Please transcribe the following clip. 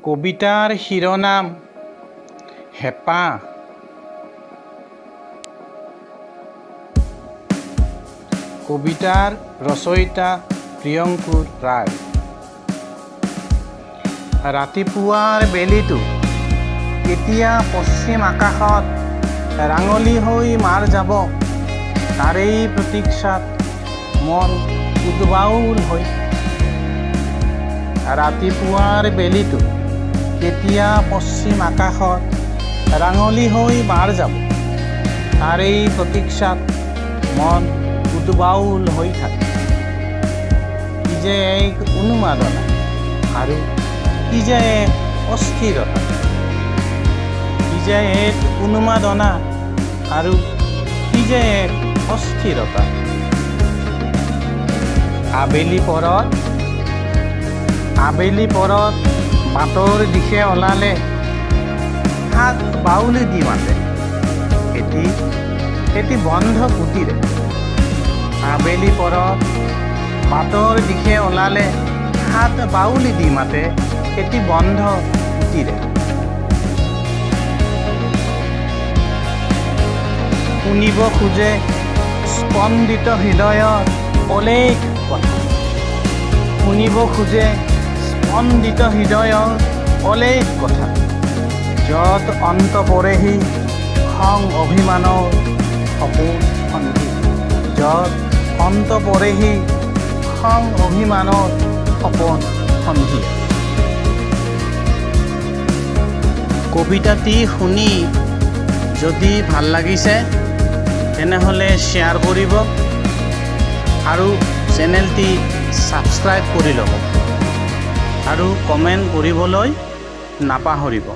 কবিতাৰ শিৰোনাম হেঁপাহ। কবিতাৰ ৰচয়িতা প্ৰিয়ংকুৰ ৰায়। ৰাতিপুৱাৰ বেলিটো কেতিয়া পশ্চিম আকাশত ৰাঙলী হৈ মাৰ যাব, তাৰেই প্ৰতীক্ষাত মন উদ্বাউল হৈ। ৰাতিপুৱাৰ বেলিটো কেতিয়া পশ্চিম আকাশত ৰাঙলী হৈ মাৰ যাব, তাৰেই প্ৰতীক্ষাত মন উদ্বাউল হৈ থাকে। কি যে এক উন্মাদনা আৰু কি যে এক অস্থিৰতা, কি যে এক উন্মাদনা আৰু কি যে এক অস্থিৰতা। আবেলি পৰত, আবেলি পৰত বাটৰ দিশে ওলালে হাত বাউলি দি মাতে এটি এটি বন্ধ কুটিৰে। আবেলি পৰত বাটৰ দিশে ওলালে হাত বাউলি দি মাতে এটি বন্ধ কুটিৰে। শুনিব খোজে স্পন্দিত হৃদয়ৰ অলেখ কথা, শুনিব খোজে স্পন্দিত হৃদয়ৰ অলেখ কথা, য'ত অন্ত পৰেহি খং অভিমানৰ সপোন সন্ধি, য'ত অন্ত পৰেহি খং অভিমানৰ সপোন সন্ধি। কবিতাটি শুনি যদি ভাল লাগিছে, তেনেহ'লে শ্বেয়াৰ কৰিব আৰু চেনেলটি ছাবস্ক্ৰাইব কৰি ল'ব আৰু কমেণ্ট কৰিবলৈ নাপাহৰিব।